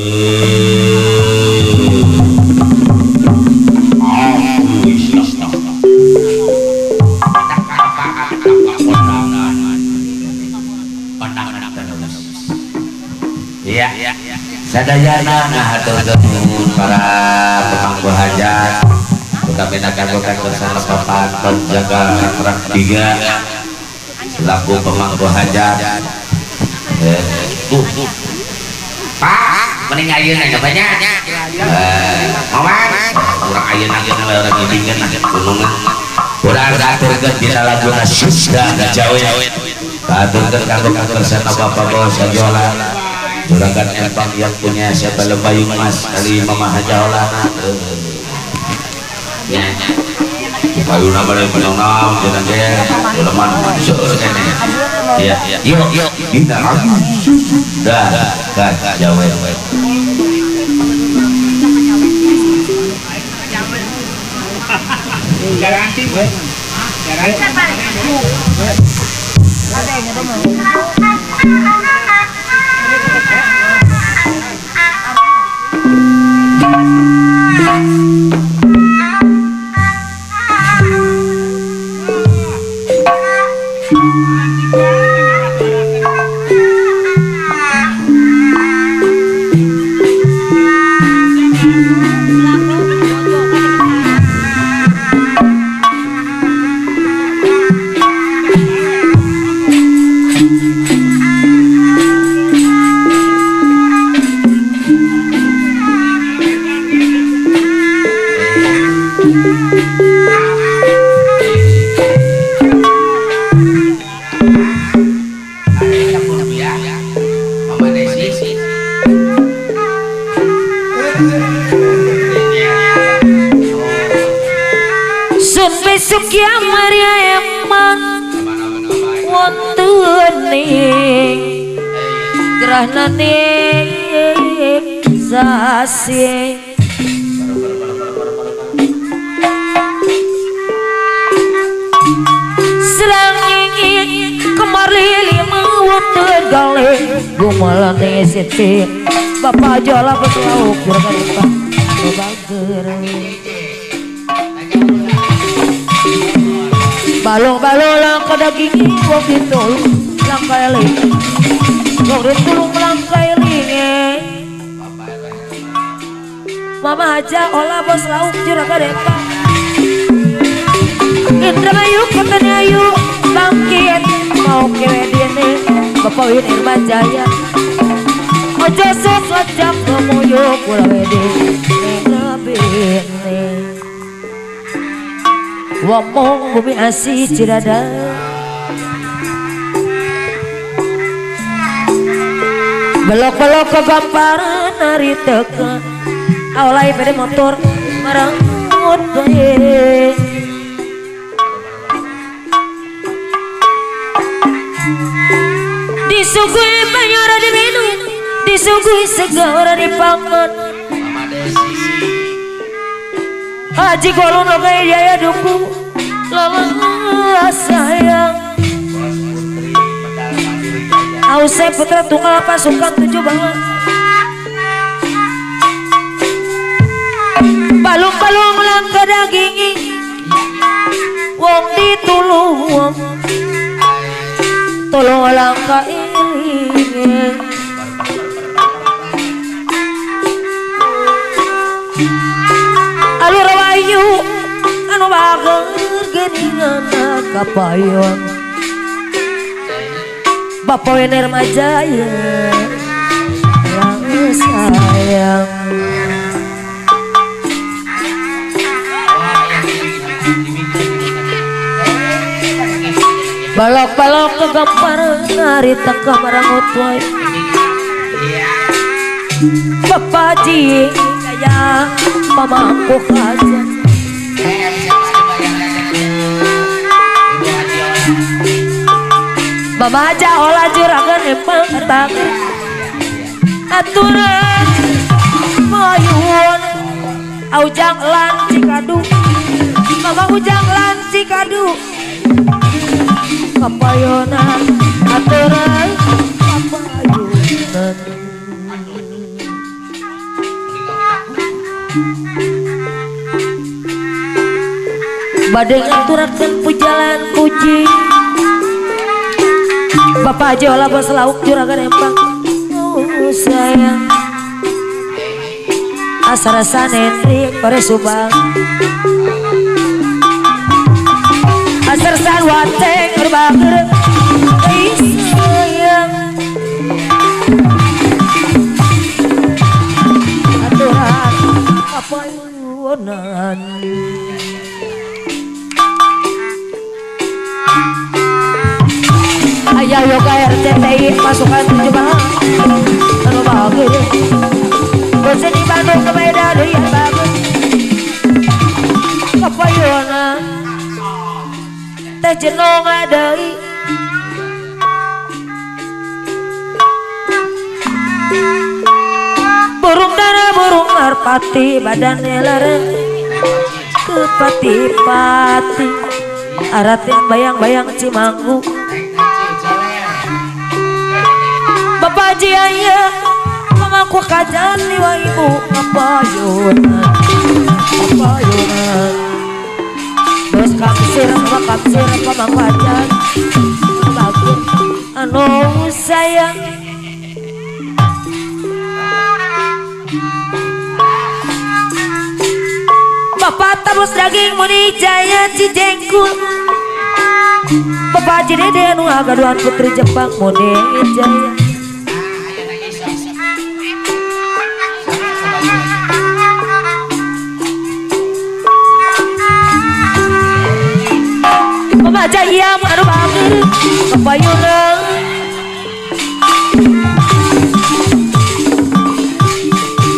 Iya, sadayana ngahaturkeun para pemangku hajat utamina kanggo kersana Bapak Penjaga Rak 3 selaku pemangku hajat. Pak, mending ayeuna nya banyak. Mamang, urang ayeuna we urang ngibingkeun gunungan. Urang aturkeun dina laguna Sunda Jawa. Aturkeun kanggo kersana Bapak Bos Hajola. Juragan empang yang punya siapa lembayung mas kali Mama Hajaolana. Ya. Payuna balik naon jangan ge uleman seueur keneh. Iya, yuk yuk dina lagu Sunda Jawa. Sun besok ya Maria eman wonten ing grahnane sasi seranging kemari lima wonten gale gumalane siti Bapak jola betul juragan Pak balong-balong langka daging wong ditulung langka eling wong ditulung langka eling. Mama aja olah bos lauk juragan Pak Indramayu kotanya ayu bangkit mau kewe dene Bapak Win Irma Jaya ojo sok lajak kemuyu kula wede ning womong bumi asih cirada belok-belok ke gamparan nari teka awalai pada motor merengut bae disuguhi banyak ora diminum disuguhi sega ora dipangan. Haji kolon oke jaya duku lelah sayang Ausep putra tunggal pasukan 7 banget balung-balung langka daging wong ditulung tolong langka iling alur wayu anu bager geuningan kapayon Bapak Wener Majaya yang sayang balok-balok ke gampar nari teka marangut wae Bapak Ji kaya pamangku kaja Mama aja olah juragan empang tangan aturan mayun aujang lan cikadu Mama ujang lan cikadu kapayonan aturan kapayonan. Bade ngaturakeun pujalan puji Bapak Haji olah bos lauk juragan empang sayang asarasan Hendrik bare Subang asarsan wateng berbager sayang aturan kapayunan Ayah yoga RCTI pasukan 17 anu bagus bosen di Bandung ke Medan deui bagus kapayunan teh jenong deui burung dara burung merpati badannya lereng kepati-pati aratin bayang-bayang Cimanggu Bapak Haji ayah pemangku kajan liwa ibu kapayunan kapayunan bos kamsir kamsir pemangku ajan bagus anu sayang Bapak tabus daging muni jaya Cijengkul Bapak Haji Dede anu agaduhan putri Jepang muni jaya Bapak Jaya anu bagus kapayunan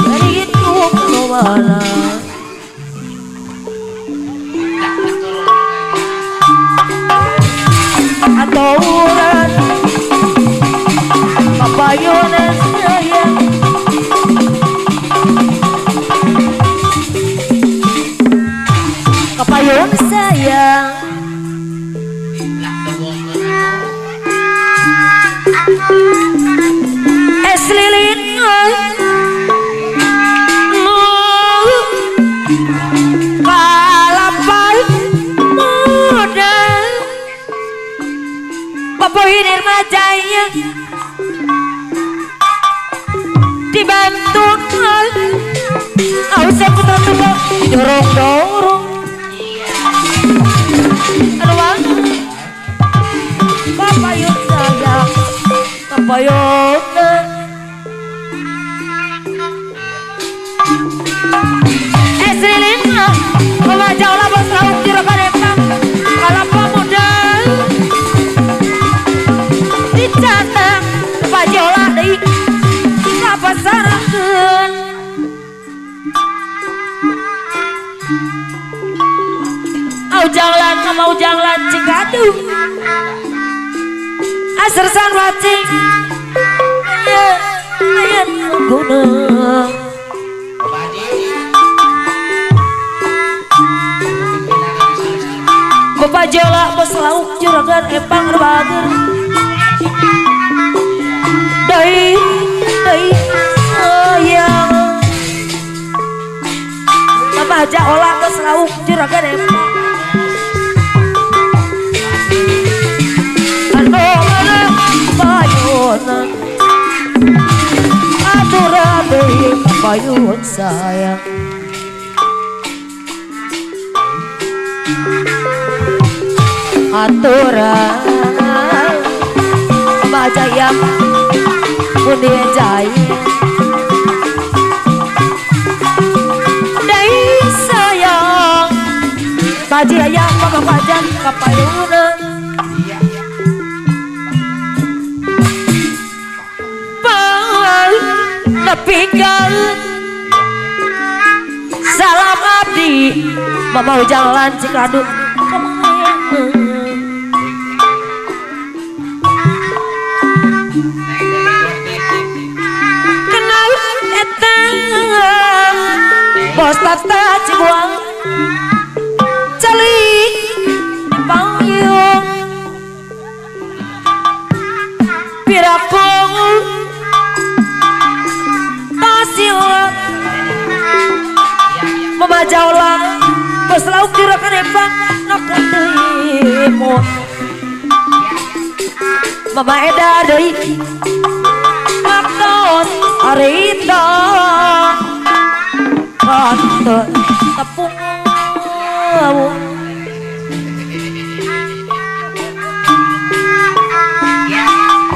dari itu kemana aturan kapayunan sayang kapayun sayang es lilin kalapai muda Bapak Irma Jaya dibantu ausnya putra tua dorong-dorong aduh kapayun sayang kapayun Esrilin Bapak jauh bos lauk juragan empang kalapa muda dicatat Bapak jauh deui kapasarakeun Aujanglan sama ujanglan Cikadung Asersan wacing aya guna Bapak jola bos lauk juragan empang bager deui deui sayang Bapak jola bos lauk juragan empang anu payunan aturan deui payun sayang aturan Bapak Jaya Muni Jaya Dai sayang Bapak Jaya Bapak Jan kapayunan nepikeun salam abdi Mama jalan Cikadut kenal eta bos tata Cibuang calik payung pirapung tasilat Jaula bos lauk juragan empang nokan timur Mama Eda deui waktos harita kantor tepung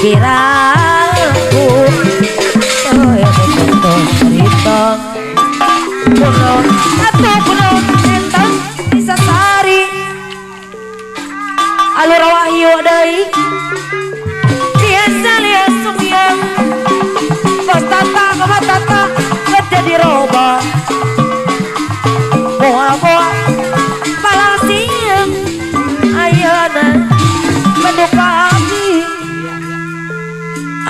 kiraku cerita kuno atau kuno entang bisa sari alur wahyu deui biasa lihat sumyang bos tata kama tata jadi roba boa-boa palasiem ayana menduka abdi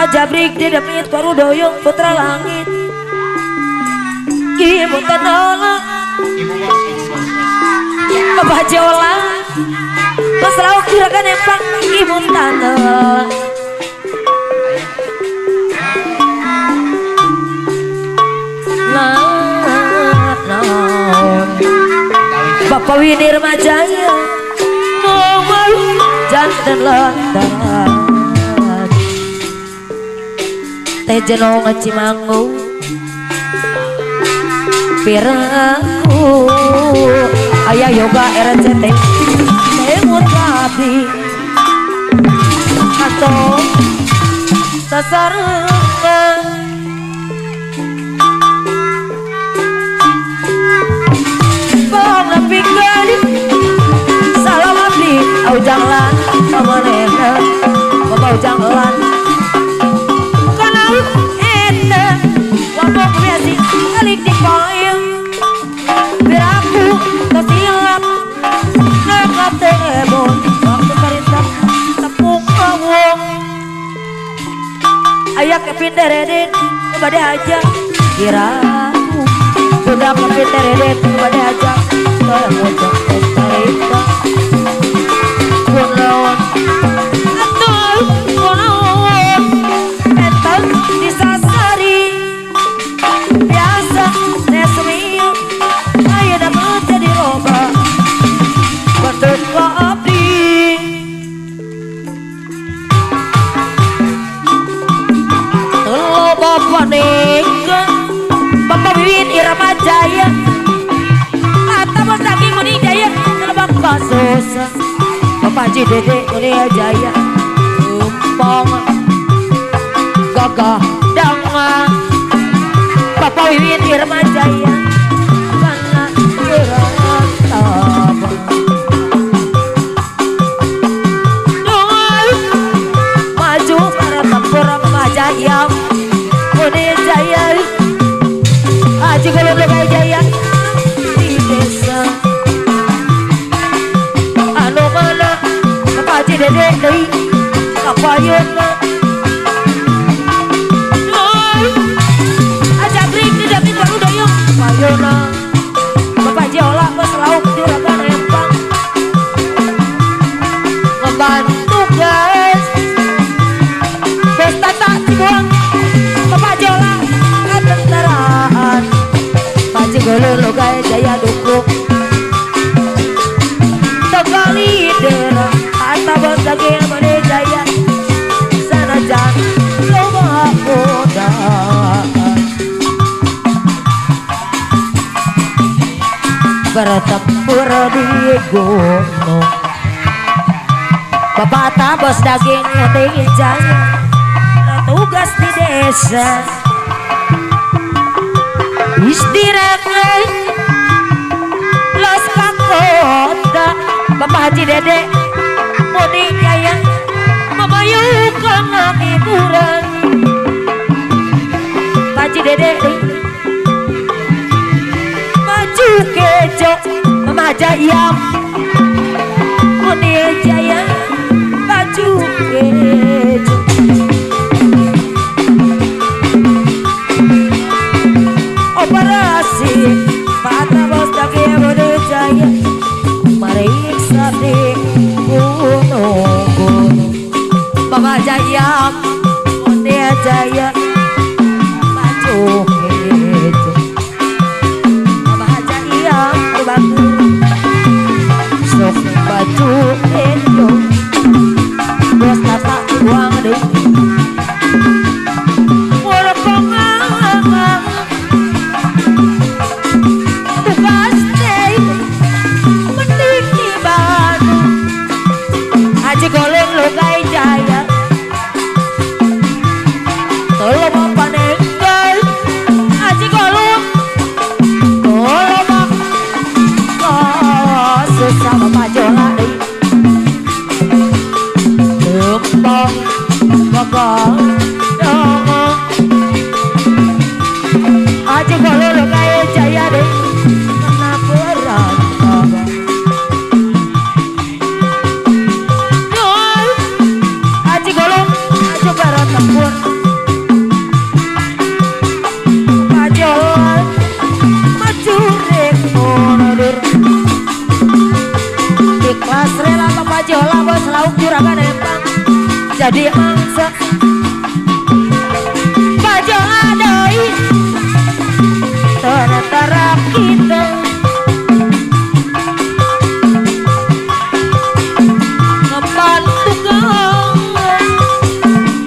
ajabrik di demi baru doyong putra langit ibu tenola Bapak Jola pas lauk juragan empang ibu tanah Bapak Wini Remajaya ngomong jantan lantaran teh jenong Cimanggu piraku ayah yoga RCT temut abdi atau sasarengan salam abdi aujanglan pamanehna papaujanglan kana eta wapok biasi alik di payung beraku tersilap nakatebon waktu perintah tepung kawung ayah kepin deredin kepada aja kiraku sudah kepin deredin kepada aja biasa nesmi ayeuna mah jadi loba bentuk abdi teu bapak ningkeun Bapak Wiwin Irama Jaya atau bos daging Muni Jaya lebak kasus Bapak Haji Dede Muni Jaya tumpong gagah dangan Bapak Wiwin Irama Jaya kana gerak maju para tempur Jaya Muni Jaya Haji Golong Legai Jaya di desa anu mana Bapak Haji Dede deui kapayunna ajabrik di dapit baru doyong kapayunna Bapak Haji olah bos lauk juragan empang ngebantu guys bos tata cibuang Bapak Haji olah ketentaraan Haji Golong Legai Jaya dukung Tegali dera atau bos daging Mani Jaya sanajan loba godaan bertempur di gunung Bapak bos daging Mani Jaya tugas di desa istirahat los kota Bapak Haji Dede Muni Jaya memayukan hiburan Pak Haji Dede maju kejo Mama Jaya Muni Jaya maju kejo operasi Pak Bos daging Muni Jaya mariksa di gunung-gunung Bapak Jaya Muni Jaya maju kejo Bapak Jaya Haji Gololo kaya jaya deh kena berat Haji Gololo maju barat tempur Haji maju rek mundur ikhlas rela Bapak Jola bos lauk juragan empang jadi mangsa Bajo adoi tentara kita ngebantu kau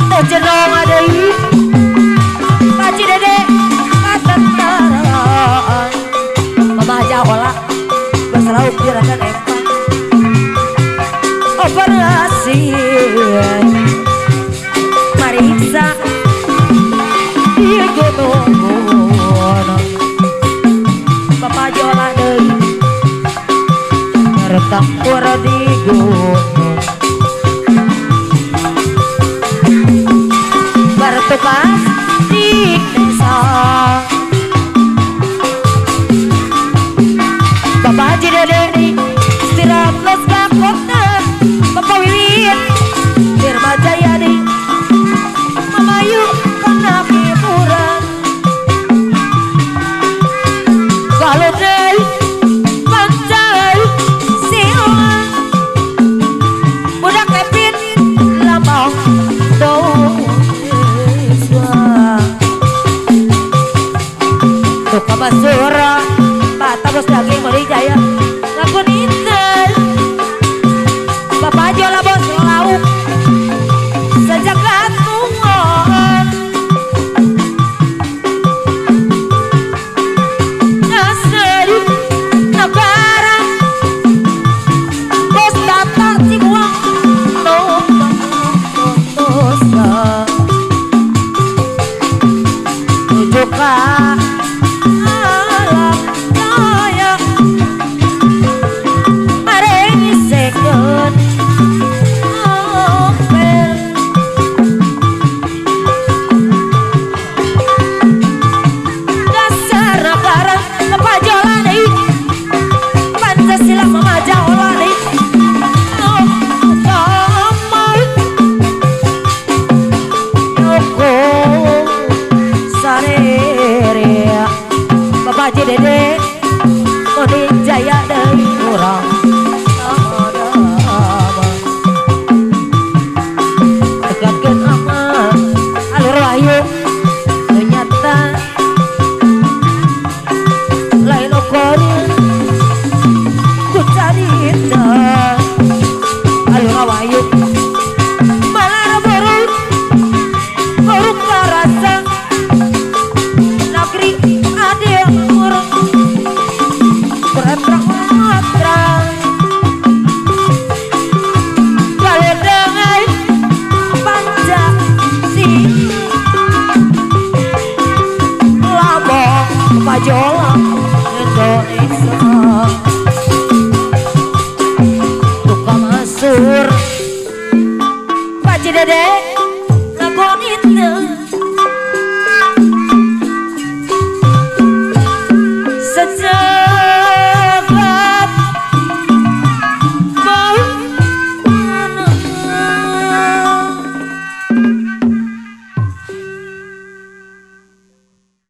terjerong adoi Paci Dede katentaraan Mama Jaola bos lauk juragan empang operasi mariksa di gunung Bapak Jola deui bertempur di gunung bertugas di desa Bapak Haji Dede istirahat los ka kota Bapak Wiwit Firma Jayadi Mamayu kana hiburan kalau dari pantai siwa budak Kevin lambang dosa tukang basura bata bos daging meri jaya ngakun intel Bapak Jola bos lauk sejak katungan dasar negara bos tata cibuang numpang dosa tuju ka alam jaya maring seken Pancasila Mama Jawa nih Sare Bapak Haji Dede Moni Jaya dari urang sama-sama tegakkeun amal alur wahyu nyata lain ukur ku carita alur wahyu malah buruk buruk karasa negeri adil murung berantrang-antrang kalau dengan Pancasila lambang pajola Indonesia tukang masur Pak Dede.